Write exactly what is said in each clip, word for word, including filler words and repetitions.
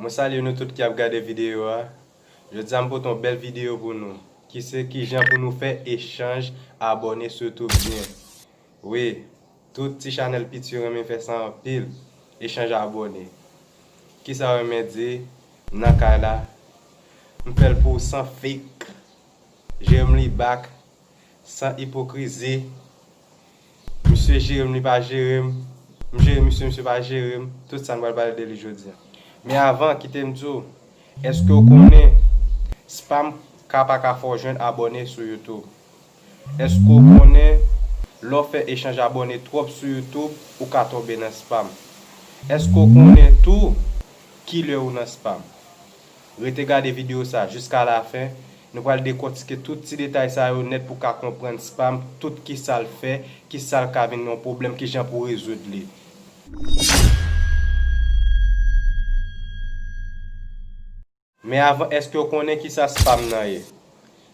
Mwen salye nou tout ki ap gade videyo a. Jodi a m pote yon bèl videyo pou nou, ki se kijan pou nou fè echanj abòne sou YouTube byen. Wi, tout ti chanèl piti yo renmen fè sa anpil, echanj abòne. Kisa w renmen di? M nan kay la, m fè l pou w san fake. Jere m li back, san ipokrizi. Misye jere m, li pa jere m. M jere misye, misye pa jere m. Tout sa n pral pale de li jodi a. Men avan, kite m di w, èske w konnen spam ka pa ka fè w jwenn abòne sou YouTube? Èske w konnen lè w fè echanj abòne twòp sou YouTube, ou ka tonbe nan spam? Èske w konnen tou kilè ou nan spam? Rete gade videyo sa jiska lafen. Nou pral dekòtike tout ti detay sa yo nèt pou w ka konprann spam, tout kisa l fè, kisa l ka vin yon pwoblèm, kijan pou w rezoud li. Men avan, èske w konnen kisa spam nan ye?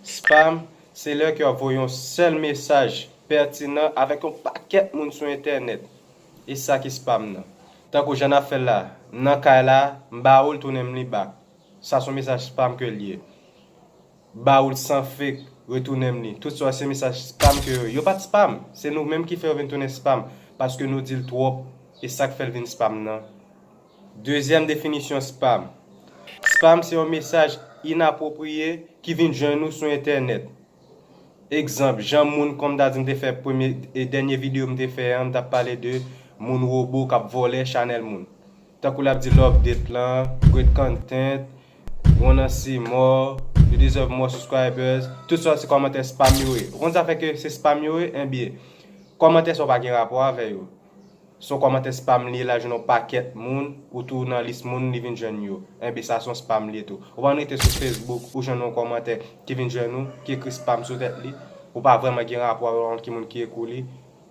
Spam, se lè ke w ap voye yon sèl mesaj pètinan avèk yon pakèt moun sou entènèt. E sa ki spam nan. Tankou jan n ap fè l la, m nan kay la, m ba ou l, tounen m li back. Sa se yon mesaj spam ke l ye. Ba ou l san fake, retounen m li. Tout sa se mesaj spam ke yo ye. Yo pa t spam. Se nou menm ki fè yo vin tounen spam. Paske nou di l twòp. E sa k fè l vin spam nan. Dezyèm definisyon spam. Spam se yon mesaj inapwopriye ki vin jwenn ou sou entènèt. Egzanp, jan moun, kòm m ta di m te fè premye e dènye videyo m te fè an, m t ap pale de moun wobo k ap vòlè chanèl moun. Tankou l ap di love update lan, great content, wanna see more, you deserve more subscribers. Tout sa se kòmantè spam yo ye. Ou konn sa fè ke se spam yo ye? Enben, kòmantè sa yo pa gen rapò avè yo. Se yon kòmantè spam li ye, l al jwenn yon pakèt moun, ou tou nan lis moun, li vin jwenn yo. Enben, sa se yon spam li ye tou. Ou pa konn rete sou Facebook, ou jwenn yon kòmantè ki vin jwenn ou, ki ekri spam sou tèt li, ou pa vrèman gen rapò avè l, ou pa konn ki moun ki ekri li.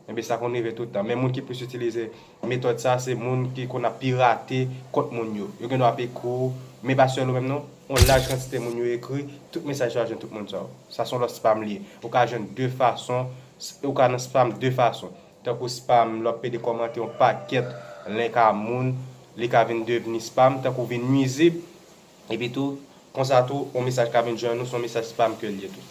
Enben, sa konn rive tout tan. Men moun ki plis itilize metòd sa, se moun ki konn ap pirate kont moun yo. Yo gen dwa ap ekri w, men pa sèl ou menm non. Yon laj kantite moun yo ekri, tout mesaj yo al jwenn tout moun sa yo. Sa se yon lòt spam li ye. Ou ka jwenn de fason, ou ka nan spam de fason. Tankou spam, lè w ap pede kòmante yon pakèt link a moun, li ka vin devni spam, tankou vin nwizib. Epi tou, konsa tou, yon mesaj ka vin jwenn ou, se yon mesaj spam ke l ye tou.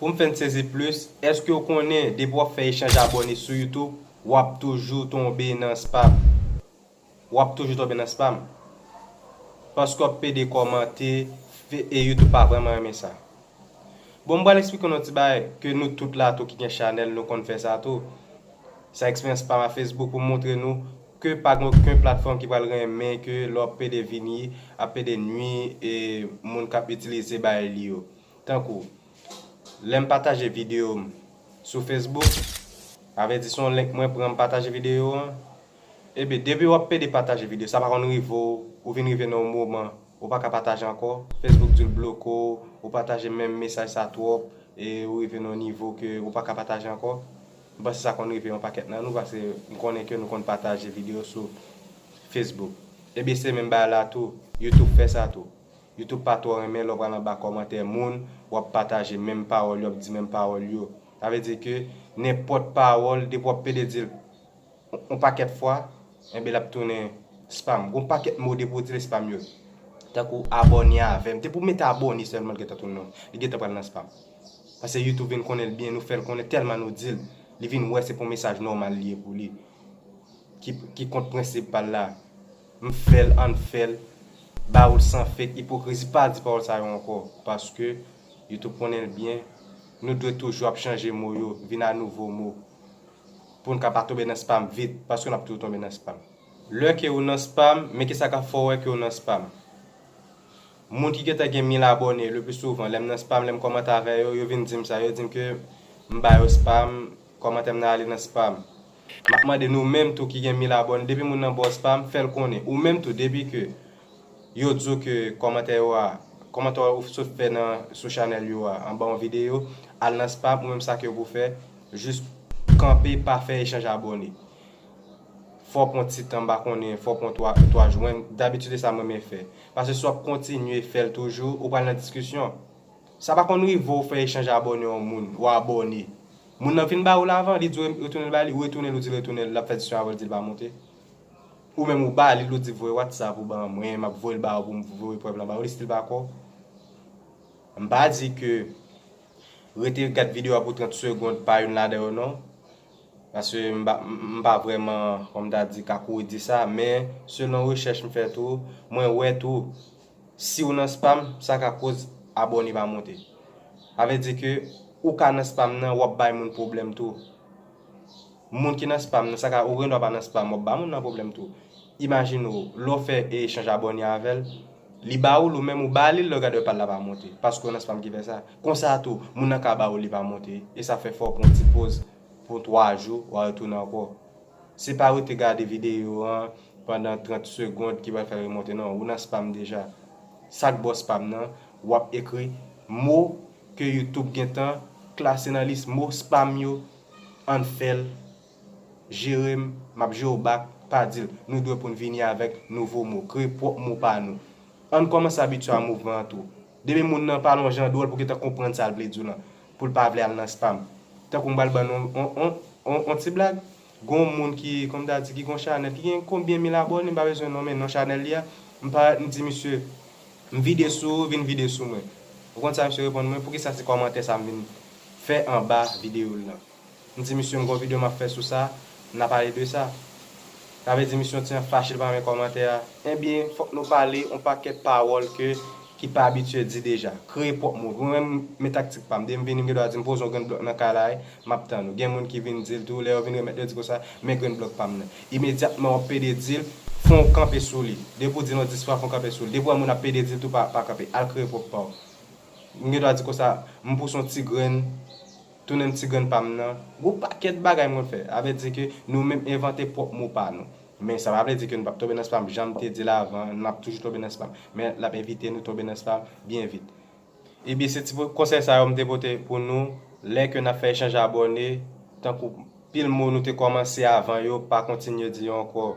Pou m fè n sezi plis, èske w konnen depi w ap fè echanj abòne sou YouTube, w ap toujou tonbe nan spam? W ap toujou tonbe nan spam. Paske w ap pede kòmante, fe- e YouTube pa vrèman renmen sa. Bon, m pral eksplike nou yon ti bagay ke nou tout la tou ki gen chanèl, nou konn fè sa tou. Sa eksperyans pa m a Facebook pou m montre nou ke pa gen okenn platfòm ki pral renmen ke lè w ap pede vini, ap pede nwi e moun k ap itilize bagay li yo. Tankou, lè m pataje videyo m sou Facebook, avèdisyon link mwen pran m pataje videyo an, Ebyen, depi w ap pede pataje videyo, sa pa konn rive w, ou vin rive nan yon moman, ou pa ka pataje ankò, Facebook di l bloke w, ou pataje menm mesaj sa twòp, e ou rive nan yon nivo ke ou pa ka pataje ankò. M panse sa konn rive yon pakèt nan nou, paske m konnen ke nou konn pataje videyo sou Facebook. Ebyen, se menm bagay la tou, YouTube fè sa tou. YouTube pa twò renmen lè w pral anba kòmantè moun, w ap pataje menm pawòl yo, w ap di menm pawòl yo. Sa vle di ke nenpòt pawòl, depi w ap pede di l, yon pakèt fwa, enben l ap tounen spam. Gon pakèt mo depi w di l spam yo. Tankou abòne avè m. Depi w mete abòne sèlman l gentan tounen non. Li gentan pral nan spam. Paske YouTube vin konnen l byen, nou fè l konnen tèlman nou di l. Li vin wè se pou mesaj nòmal li ye pou li. Ki, ki kont prensipal la. M fè l, ann fè l. Ba ou l san fake, ipokrizi, pa di pawòl sa yo ankò. Paske YouTube konnen l byen. Nou dwe toujou ap chanje mo yo, vin a nouvo mo. Pou n ka pa tonbe nan spam vit, paske n ap toujou tonbe nan spam. Lè ke ou nan spam, men kisa k ap fè w wè ke w nan spam? Moun ki gentan gen mil abòne, le pli souvan, lè m nan spam, lè m kòmante avè yo, yo vin di m sa, yo di m ke m ba yo spam, kòmantè m nan ale nan spam. M ap mande nou menm tou ki gen mil abòne, depi moun nan ba w spam, fè l konnen. Ou menm tou, depi ke yo di w ke kòmantè yo a, kòmantè ou sot fè nan, sou chanèl yo a, anba yon videyo, al nan spam, ou menm sa ke w pou fè, jis kanpe, pa fè echanj abòne. Fò w pran ti tan, m pa konnen, fò w pran twa, twa jou. Mwen, dabitid, se sa mwen renmen fè. Paske si w ap kontinye fè l toujou, ou pral nan diskisyon. Sa pa konn rive w fè echanj abòne yon moun, ou abòne. Moun nan vin ba ou l avan, li di w retounen l ba li, ou retounen l, ou di l retounen l, l ap fè diskisyon avè w, li di l pa monte. Ou menm ou ba li l, ou di voye WhatsApp ou ban mwen, m ap voye l ba ou pou m voye prèv lan ba ou, li still pa kwè w. M pa di ke rete gad videyo a pou trant segonn pa youn ladan yo non. Paske m pa, m pa vrèman, kòm ta di, ka kouri di sa, men selon rechèch m fè tou, mwen wè tou, si w nan spam, sa ka koz abòne pa monte. Sa vle di ke ou ka nan spam nan, w ap bay moun pwoblèm tou. Moun ki nan spam nan, sa ka, ou gen dwa pa nan spam, w ap ba moun nan pwoblèm tou. Imajine w, lè w fè echanj abòne avè l, li ba ou l, ou menm ou ba li l, lè w gade w pa l la pa monte, paske w nan spam ki fè sa. Konsa tou, moun nan ka ba ou li pa monte, e sa fè fò w pran ti poz pou twa jou, w a retounen ankò. Se pa rete gade videyo an pandan trant segonn ki pral fè l remonte, non, ou nan spam deja. Sa k ba w spam nan, w ap ekri mo ke YouTube gentan klase nan lis mo spam yo, ann fè l, jere m, m ap jere w bak, pa di l, nou dwe pou n vini avèk nouvo mo, kreye pwòp mo pa nou. Ann kòmanse abitye a mouvman an tou. Depi moun nan pa l yon jan dwòl pou gentan konprann sa l vle di w lan, pou l pa vle al nan spam. Tankou m pral ban nou yon, yon, yon, yon, yon ti blag, gen yon moun ki, kòm ta di, ki gen yon chanèl, ki gen konbyen mil abòne, m pa bezwen nonmen non chanèl li a, m parèt, m di misye, m vide sou ou, vin vide sou mwen. Ou konn sa misye reponn mwen, poukisa se kòmantè sa m vin fè anba videyo l lan? M di misye m gon videyo m ap fè sou sa, n a pale de sa. Sa vle di misye yon ti jan fache l pa renmen kòmantè a. Ebyen, fòk nou pale yon pakèt pawòl ke, ki pa abitye di deja. Kreye pwòp mo. Mwen menm, men taktik pa m. Depi m vini, m gen dwa di m poze yon grenn blòk nan kay la, m ap tann ou. Gen moun ki vin di l tou, lè yo vin remèt yo di konsa, men grenn blòk pa m nan. Imedyatman w ap pede di l, fè w kanpe sou li. Depi w di l yon dis fwa, fè w kanpe sou li. Depi w wè moun ap pede di l tou, pa, pa kanpe. Al kreye pwòp pa w. M gen dwa di konsa, m pouse yon ti grenn, tounen m ti grenn pa m nan. Gwo pakèt bagay m konn fè. Sa vle di ke nou menm envante pwòp mo pa nou. Men sa pa vle di ke nou p ap tonbe nan spam. Jan m te di l avan, n ap toujou tonbe nan spam. Men l ap evite nou tonbe nan spam byen vit. Ebyen, se ti po-, konsèy sa yo m te pote pou nou. Lè ke n ap fè echanj abòne, tankou pil mo nou te kòmanse avan yo, pa kontinye di yo ankò.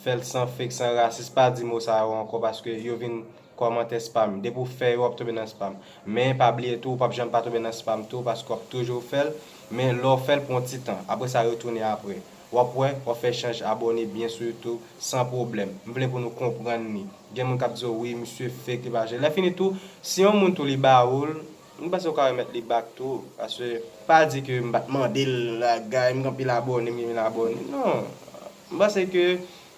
Fè l san fake, san rasis, pa di mo sa yo ankò paske yo vin kòmantè spam. Depi w fè yo, w ap tonbe nan spam. Men pa bliye tou, w p ap janm pa tonbe nan spam tou, paske w ap toujou fè l. Men lè w fè l, pran yon ti tan. Apre sa, retounen apre. W ap wè, w ap fè echanj abòne byen sou YouTube, san pwoblèm. M vle pou nou konprann li. Gen moun k ap di w, wi, misye fake, li pa jere. Lè fini tou, si yon moun tou li ba ou l, m panse w ka remèt li bak tou. Paske, pa di ke m pa t mande l, la, gay, m gen anpil abòne, m gen mil abòne. Non. M panse ke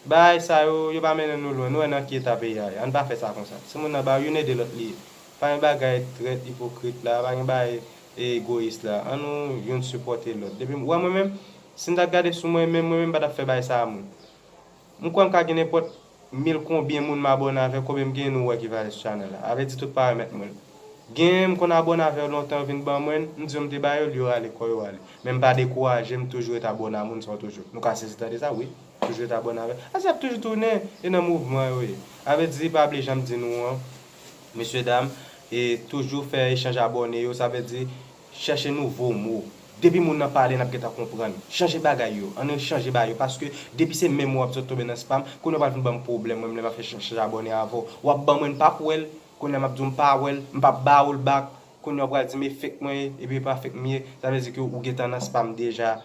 bagay sa yo, yo pa mennen nou lwen. Nou wè nan ki eta peyi a ye. Ann pa fè sa konsa. Si moun nan ba w, youn ede lòt li ye. Pa gen bagay trèt, ipokrit la, pa gen bagay egoyis la. Ann nou youn sipòte lòt. Depi, wè mwen menm, si m t ap gade sou mwen menm, mwen menm m pa t ap fè bagay sa a moun. M kwè m ka gen nenpòt mil konbyen moun m abòne avèk, konbyen m genyen nou wè ki va ale sou chanèl la. Sa vle di tout pa remèt mwen l. Genyen m konn abòne avè yo lontan, yo vin ban mwen l, m di yo m te ba yo l, yo rale kò yo ale. Men m pa dekouraje, m toujou ret abòne a moun sa yo toujou. Nou ka sezi tande sa, wi. Toujou ret abòne avè. Ase ap toujou tounen, e nan mouvman yo ye. Sa vle di, pa bliye jan m di nou an, mesye dam, e toujou fè echanj abòne yo, sa vle di, chèche nouvo mo. Depi moun nan pale, n ap gentan konprann. Chanje bagay yo. Ann chanje bagay yo. Paske depi se menm ou ap sot tonbe nan spam, kounye a w pral vin ban m pwoblèm, mwen menm lè m ap fè ch-, chanje abòne avè w. W ap ban mwen, m p ap wè l. Kounye a m ap di w m pa wè l, m p ap ba ou l bak. Kounye a w pral di m e fake mwen ye, epi e pa fake m ye. Sa vle di ke ou gentan nan spam deja.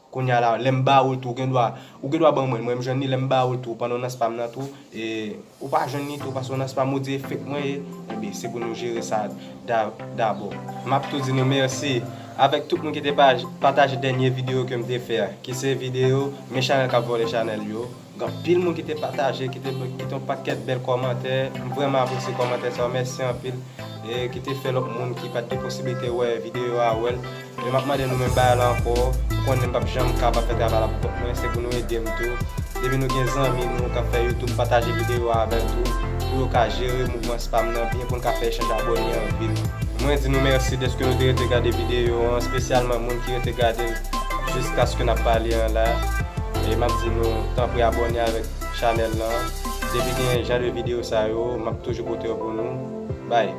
Kounye a la, lè m ba ou l tou, ou gen dwa, ou gen dwa ban mwen l, mwen m jwenn li, lè m ba ou l tou, pandan w nan spam nan tou, e, ou pa jwenn li tou, paske w nan spam, ou di e fake mwen ye, enben, se pou nou jere sa da-, dabò. M ap tou di nou mèsi avèk tout moun ki te pa-, pataje dènye videyo ke m te fè a, ki se videyo men chanèl k ap vòlè chanèl yo. Gen anpil moun ki te pataje, ki te kite yon pakèt bèl kòmantè. M vrèman apresye kòmantè sa yo, mèsi anpil. E ki te fè lòt moun ki pa t gen posiblite wè videyo a wè l. E m ap mande nou menm bagay la ankò, ou konnen m p ap janm kapab fè travay la pou kont mwen, se pou nou ede m tou. Depi nou gen zanmi nou k ap fè YouTube, pataje videyo a avè l tou, pou yo ka jere mouvman spam nan byen, pou n ka fè echanj abòne an vit. Mwen di nou mèsi dèske nou te rete gade videyo an, espesyalman moun ki rete gade l jiskaske n ap pale an la. E m ap di nou, tanpri abòne avèk chanèl lan. Depi gen jan de videyo sa yo, m ap toujou pote yo pou nou. Bye.